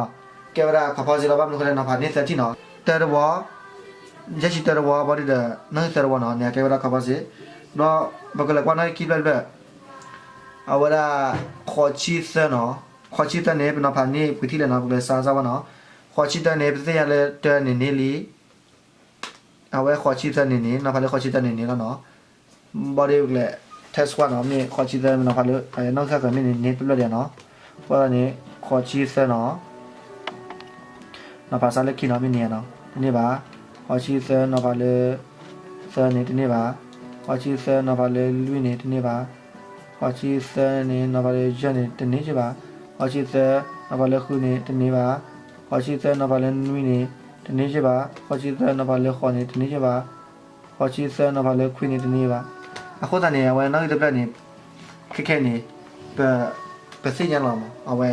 ကဲဝဲဒၣ် composite လီၤ. ဘၣ်မနုၤဃိလဲၣ် နီၤဖးန့ၢ်သၢထံၣ်နီၤ, တၢတဝီ, ယဲၢ်ဆံတၢတဝီ ဘၣ်ဒီး နီၣ်ဂံၢ်သၢတဝီနီၤ, န့ၣ် အကဲဝဲဒၣ် composite. ဒီးပကလဲၤကွၢ်နီၣ်ဂံၢ်ခံဖျၢၣ်တဖျၢၣ်, အဝဲဒၣ် ဃိးဆံသၢနီၤ, ဃိးဆံသၢန့ၣ် ပနီၤဖးန့ၢ်ပှဲၤထံၣ်လဲၣ်နီၤ, ပကလဲၤစးစၢ်ဝဲနီၤ. ဃိးဆံသၢန့ၣ် ပသ့ၣ်ညါလၢတၢန့ၣ်န့ၢ်လံ အဝဲဃိးဆံသၢန့ၣ်န့ၣ် နီၤဖးလၢဃိးဆံသၢန့ၣ်န့ၢ်လီၤနီၤ. ဘၣ်ဒီးပကလဲၤ test ကွၢ်နီၤ, မ့ၢ်ဃိးဆံသၢမ့ၢ်နီၤဖးလၢ နီၣ်ဂံၢ်ဃၣ်ဃၢၤမ့ၢ်န့ၣ်န့ၢ်တဖျၢၣ်ဒံးနီၤ. အဃိသတးန့ၣ် ဃိးဆံသၢနီၤ နီၤဖးစးလၢခံနီၤ မ့ၢ်န့ၢ်ဧါနီၤ, တန့ၢ်ဘၣ်. ဃိးဆံသၢနီၤဖးလၢ သၢန့ၣ်တန့ၢ်ဘၣ်. ဃိးဆံသၢနီၤဖးလၢလွံၢ်န့ၣ် တန့ၢ်ဘၣ်. ဃိးဆံသၢန့ၣ် နီၤဖးလၢယဲၢ်န့ၣ် တန့ၢ်က့ဘၣ်. ဃိးဆံသၢ နီၤဖးလၢဃုန့ၣ် တန့ၢ်ဘၣ်. ဃိးဆံသၢ နီၤဖးလၢနွံန့ၣ် တန့ၢ်က့ဘၣ်. ဃိးဆံသၢ နီၤဖးလၢဃိးန့ၣ် တန့ၢ်က့ဘၣ်. ဃိးဆံသၢ နီၤဖးလၢခွံန့ၣ် တန့ၢ်ဘၣ်. အဃိသတးန့ၣ် အဝဲနီၣ်ဂံၢ်တဖျၢၣ်န့ၣ် ခဲခဲန့ၣ် ပ ပသ့ၣ်ညါလီၤမး အဝဲ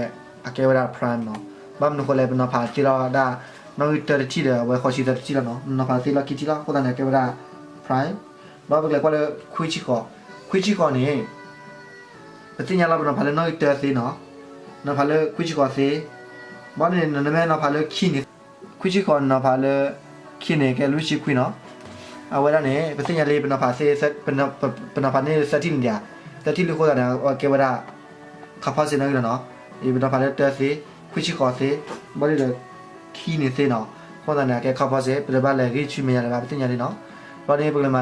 အကဲဝဲဒၣ် prime နီၤ. ဘၣ်မနုၤဃိလဲၣ် ပနီၤဖးသ့လီၤဒၣ် နီၣ်ဂံၢ်တၢတထံၣ်ဒီး အဝဲဃိးဆံသၢတထံၣ်လီၤနီၤ. နီၤဖးသ့လီၤခံထံၣ်လီၤ. အဃိသတးန့ၣ် အကဲဝဲဒၣ် prime. ဒီးပကလဲၤကွၢ်လၢ ခွံဆံဃိး, ခွံဆံဃိးန့ၣ် ပသ့ၣ်ညါလီၤ ပနီၤဖးလၢနီၣ်ဂံၢ်တၢသ့နီၤ, နီၤဖးလၢခွံဆံဃိးသ့, ဘၣ်န့ၣ် နမ့ၢ်နီၤဖးလၢခံန့ၣ်, ခွံဆံဃိးနီၤဖးလၢခံန့ၣ် ကဲလွံၢ်ဆံခွံနီၤ. အဝဲဒၣ်န့ၣ် ပသ့ၣ်ညါလံ ပနီၤဖးသ့, ပနီၤဖးန့ၢ်သၢထံၣ်န့ၣ်ဒံးဧါ, သၢထံၣ်လံအဃိသတးန့ၣ် အကဲဝဲဒၣ် composite နီၣ်ဂံၢ်လီၤနီၤ. အံၤပနီၤဖးလၢတၢသ့, ခွံဆံဃိးသ့, ဘၣ်ဒီး ခံန့ၣ်သ့နီၤ. အဃိသတးန့ၣ် အကဲ composite ပတဘၣ်လဲၤဂံၢ်ဆူမဲာ်ညါလၢၤဘၣ် ပသ့ၣ်ညါလံနီၤ. ဘၣ်န့ၣ် ပကလဲၤမၤ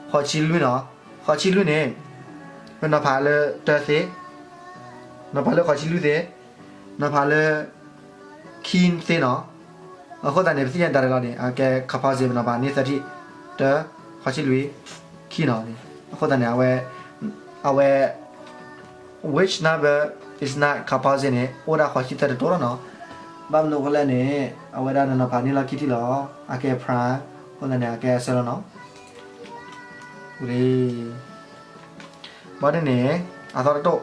ဃိးဆံလွံၢ်နီၤ. ဃိးဆံလွံၢ်န့ၣ် ပနီၤဖးလၢတၢသ့, နီၤဖးလၢဃိးဆံလွံၢ်သ့, နီၤဖးလၢခံသ့နီၤ. အဃိသတးန့ၣ် ပသ့ၣ်ညါဒၣ်လဲာ်လီၤန့ၣ် အကဲ composite ပနီၤဖးန့ၢ်သၢထံၣ်, တၢ, ဃိးဆံလွံၢ်, ခံနီၤ. အဃိသတးန့ၣ် အဝဲ အဝဲ which number is not composite န့ၣ် အိၣ်ဒၣ်ဃိးဆံသၢတတိၢ်လီၤနီၤ. ဘၣ်မနုၤအဃိလဲၣ်န့ၣ် အဝဲဒၣ်နနီၤဖးန့ၢ်လီၤခံထံၣ်လီၤ. အကဲ prime အဃိသတးန့ၣ် အကဲအဆၢလီၤနီၤ. ဘၣ်ဒ်န့ၣ် အသီတတိၢ်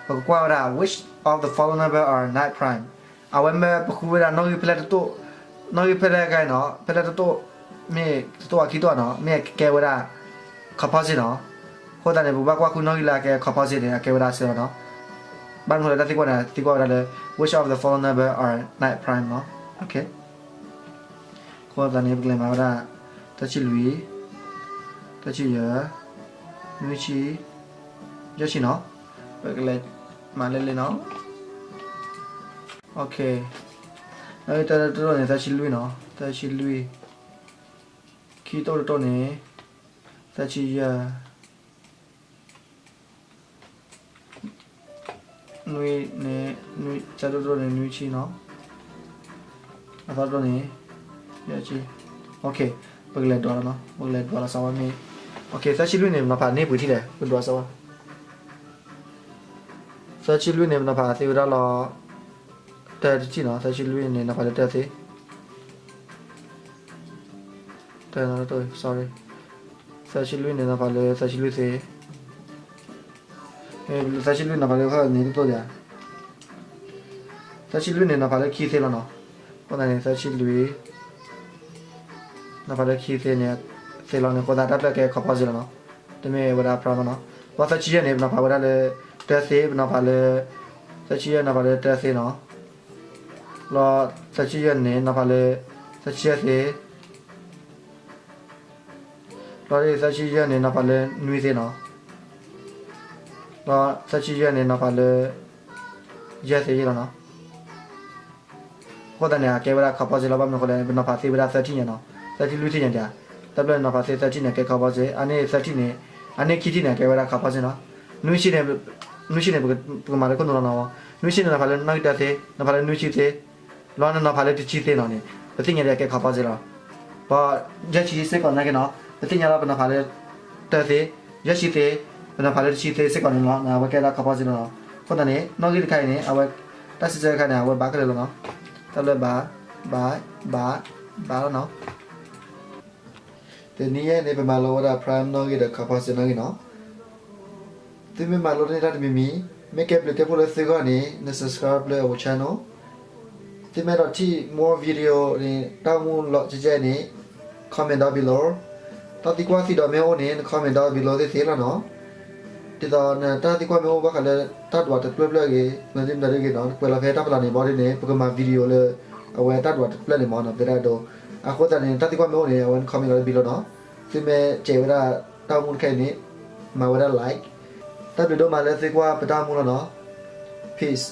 ပကကွၢ်ဝဲဒၣ် which of the following number are not prime. အဝဲမ့ၢ်ပဃုဝဲဒၣ်နီၣ်ဂံၢ်ဖဲလဲၣ်တတိၢ်, နီၣ်ဂံၢ်ဖဲလဲၣ်ဂၤနီၤ, ဖဲလဲၣ်တတိၢ်, မ့ၢ်တတိၢ်အခံတိၢ်နီၤ, မ့ၢ်အကဲဝဲဒၣ် composite နီၤ. အဃိသတးန့ၣ် ပဘၣ်ကွၢ်ဃုနီၣ်ဂံၢ်လၢအကဲ composite န့ၣ် အကဲဝဲဒၣ်အဆၢလီၤနီၤ. ဘၣ်မနုၤလၢတၢ်သံကွၢ်န့ၣ် သံကွၢ်ဝဲဒၣ်လၢ which of the following number are not prime နီၤ. အဃိသတးန့ၣ် ပကလဲၤမၤဝဲဒၣ် သၢဆံလွံၢ်, သၢဆံယဲၢ်, နွံဆံ, ယဲၢ်ဆံနီၤ. ပကလဲၤမၤလၢလံနီၤ. နီၣ်ဂံၢ်တၢတတိၢ်န့ၣ် သၢဆံလွံၢ်နီၤ, သၢဆံလွံၢ်, ခံတိၢ်တတိၢ်န့ၣ် သၢဆံယဲၢ် နွံန့ၣ်, နွံ, သၢတိၢ်တိၢ်န့ၣ် နွံဆံနီၤ, အသီတိၢ်န့ၣ် ယဲၢ်ဆံ. ပကလဲၤဒွးလီၤနီၤ, ပကလဲၤဒွးလီၤစးဝါမ့ၢ်, သၢဆံလွံၢ်န့ၣ် ပနီၤဖးန့ၢ်ပှဲၤထံၣ်လဲၣ်, ပဒွးစးဝါ. သၢဆံလွံၢ်န့ၣ် ပနီၤဖးသ့ဝဲဒၣ်လီၤ တၢတထံၣ်နီၤ, သၢဆံလွံၢ်န့ၣ် နီၤဖးလၢတၢသ့ တ sorry, သၢဆံလွံၢ်န့ၣ် နီၤဖးလၢသၢဆံလွံၢ်သ့, သၢဆံလွံၢ်နီၤဖးလၢခီၣ်န့ၣ်တတိၢ်ဒံးဧါ, သၢဆံလွံၢ်န့ၣ် နီၤဖးလၢခံသ့လီၤနီၤ. အဃိသတးန့ၣ် သၢဆံလွံၢ် နီၤဖးလၢခံသ့န့ၣ်, သ့လီၤန့ၣ် အဃိသတးတၢ်ဖျၢၣ်ကဲ composite လီၤနီၤ. တမ့ၢ်ဝဲဒၣ် prime ဘၣ်နီၤ. ဘၣ်သၢဆံယဲၢ်န့ၣ် ပနီၤဖးဝဲဒၣ်လၢ တၢသ့, ပနီၤဖးလၢ သၢဆံယဲၢ်နီၤဖးလၢတၢသ့နီၤ. လီၤ သၢဆံယဲၢ်န့ၣ် နီၤဖးလၢ သၢဆံယဲၢ်သ့ လီၤ သၢဆံယဲၢ်န့ၣ် နီၤဖးလၢနွံသ့နီၤ. လီၤ သၢဆံယဲၢ်န့ၣ် နီၤဖးလၢ ယဲၢ်သ့ယဲၢ်လီၤနီၤ. အဃိသတးန့ၣ် အကဲဝဲဒၣ် composite လီၤ. ဘၣ်မနုၤအဃိလဲၣ် ပနီၤဖးသ့ဝဲဒၣ်သၢထံၣ်ညါနီၤ, သၢထံၣ်လွံၢ်ထံၣ်ညါဒံးဧါ. တၢ်ဖျၢၣ်နီၤဖးသ့သၢထံၣ်န့ၣ် အကဲ composite, အန့ၣ်သၢထံၣ်န့ၣ်, အန့ၣ်ခံထံၣ်န့ၣ် အကဲဝဲဒၣ် composite နီၤ. နွံဆံန့ၣ်, နွံဆံန့ၣ် ပကမၤလၢခိၣ်နူာ်လီၤနီၤ. နွံဆံန့ၣ် နီၤဖးလၢနီၣ်ဂံၢ်တၢသ့, နီၤဖးလၢနွံဆံသ့, လီၤ နီၤဖးလၢတဆံသ့နီၤန့ၣ် ပသ့ၣ်ညါဒံးအကဲ composite လီၤ. ပယဲၢ်ဆံစ့ၢ်ကီးနာ်က့နီၤ ပသ့ၣ်ညါလီၤ ပနီၤဖးလၢ တၢသ့, ယဲၢ်ဆံသ့, ပနီၤဖးလၢတဆံသ့စ့ၢ်ကီးန့ၣ်လီၤ, အဝဲကဲဒၣ် composite လီၤနီၤ. အဃိသတးန့ၣ် နီၣ်ဂံၢ်တခါအံၤန့ၣ် အဝဲ တၢ်စံးဆၢတခါန့ၣ် အဝဲဘၣ်ခဲလၢာ်လီၤနီၤ. တၢ်လၢဘၣ်, ဘၣ်, ဘၣ်, ဘၣ်လီၤနီၤ. တနံၤအံၤန့ၣ် ပမၤလိဝဲဒၣ် prime နီၣ်ဂံၢ်ဒီး composite နီၣ်ဂံၢ်နီၤ. သုမ့ၢ်မၤလိတန့ၢ်တၢ်တမံၤမံၤ, မ့ၢ်ကဲဘျုးကဲဖှိၣ်လၢသုဂီၢ်န့ၣ် န subscribe လၢအဝဲ channel. သုမ့ၢ်အဲၣ်ဒိးထံၣ် more video န့ၣ် တၢ်အိၣ်မူလီၤကဲကဲန့ၣ် comment down below. တၢ်သံကွၢ်သံဒိးမ့ၢ်အိၣ်န့ၣ် န comment down below သ့သ့လီၤနီၤ. ဒ်သိးနတၢ်သံကွၢ်မ့ၢ်အိၣ်ဘၣ်ဃးလၢတၢ်ဒွးတဖျၢၣ်ဖျၢၣ်ဂ့ၤ, မနုၤမနုၤဂ့ၤနီၤ, နကွဲးလီၤဖဲတၢ်ဖျါန့ၣ်ဘီဒ်န့ၣ် ပကမၤ video လၢ အဝဲတၢ်ဒွးတဖျၢၣ်န့ၣ်မ့ၢ်နီၤ ပသရၣ်ဒိၣ်. အဃိသတးန့ၣ် တၢ်သံကွၢ်မ့ၢ်အိၣ်န့ၣ် အဝဲန comment down below နီၤ. သုမ့ၢ်စဲးဝဲဒၣ်တၢ်အိၣ်မူတခါအံၤန့ၣ် မၤဝဲဒၣ် like. တၢ်ဘျုးဒိၣ်မးလၢသုကွၢ်ပတၢ်အိၣ်မူလီၤနီၤ. Peace.